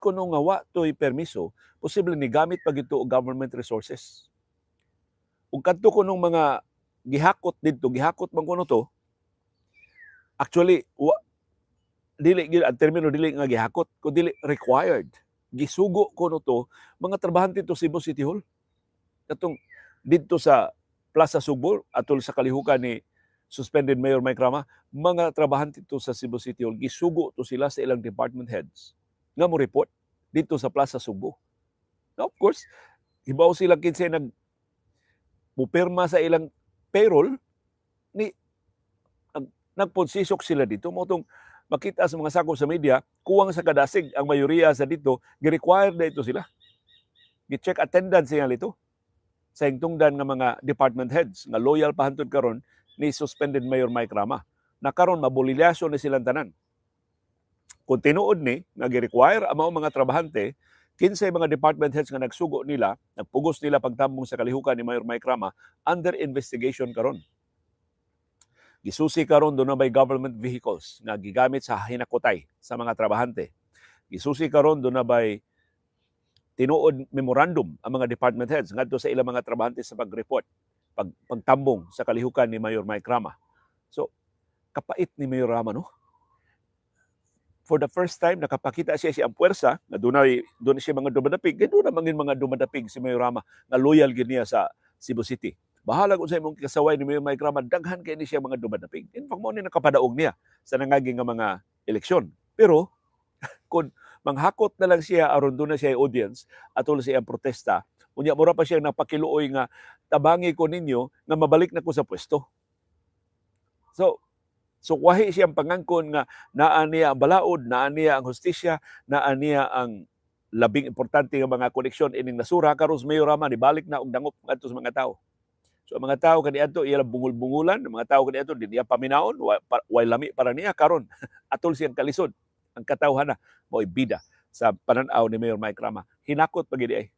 Kuno nga wa to'y permiso, posible ni gamit pa gito og government resources. Ug kadto kunong mga gihakot didto, gihakot man kuno to, actually wa, dili gyud ang termino, dili nga gihakot, kun dili required. Gisugo kuno to mga trabahante to Cebu City Hall. Katong didto sa Plaza Sugbo, atol sa kalihukan ni suspended Mayor Mike Rama, mga trabahante to sa Cebu City Hall, gisugo to sila sa ilang department heads nga mo report dito sa Plaza Sugbo. Now, of course, hibaw sila kinsay nag mupirma sa ilang payroll ni nagponsisok sila dito. Mao tong makita sa mga sakop sa media, kuwang sa kadasig ang mayoriya sa dito, gi-require na ito sila. Gi-check attendance sila dito sa hingtungdan nga mga department heads nga loyal pa hantod karon ni suspended Mayor Mike Rama. Na karon mabolilyaso ni silang tanan. Kung tinuod ni nga gi-require ang mga trabahante, kinsay mga department heads nga nagsugo nila, nagpugos nila pagtambong sa kalihukan ni Mayor Mike Rama, under investigation karon. Gisusi karon duna bay government vehicles nga gigamit sa hinakutay sa mga trabahante. Gisusi karon duna bay tinuod memorandum ang mga department heads ngadto sa ilang mga trabahante sa pag-report, pagtambong sa kalihukan ni Mayor Mike Rama. So, kapait ni Mayor Rama, no? For the first time, nakapakita siya siyang puwersa nga dunay doon siya mga dumadapig, kay doon naman mga dumadapig si Mayor Rama nga loyal gid niya sa Cebu City. Bahala kung sa imong kasaway ni Mayor Mike Rama, daghan kay ni siya mga dumadapig. In fact, mao ni nakapadaog niya sa nangaging nga mga eleksyon. Pero kung manghakot na lang siya aron doon na siya audience atol sa iyang protesta, unya mura pa siya napakiluoy nga tabangi ko ninyo nga mabalik na ko sa pwesto. So wahi siyang pangangkon nga naa niya ang balaod, naa niya ang hustisya, naa niya ang labing importante nga mga koneksyon ining nasura. Karon si Mayor Rama nibalik na og dangop ngadto sa mga tao. So ang mga tao kaniadto iya bungol-bungulan, ang mga tao kaniadto di niya paminaon, way lami para niya karon. Atol siyang kalisod ang katawhan na mo'y bida sa panan-aw ni Mayor Mike Rama. Hinakot pa gid ay.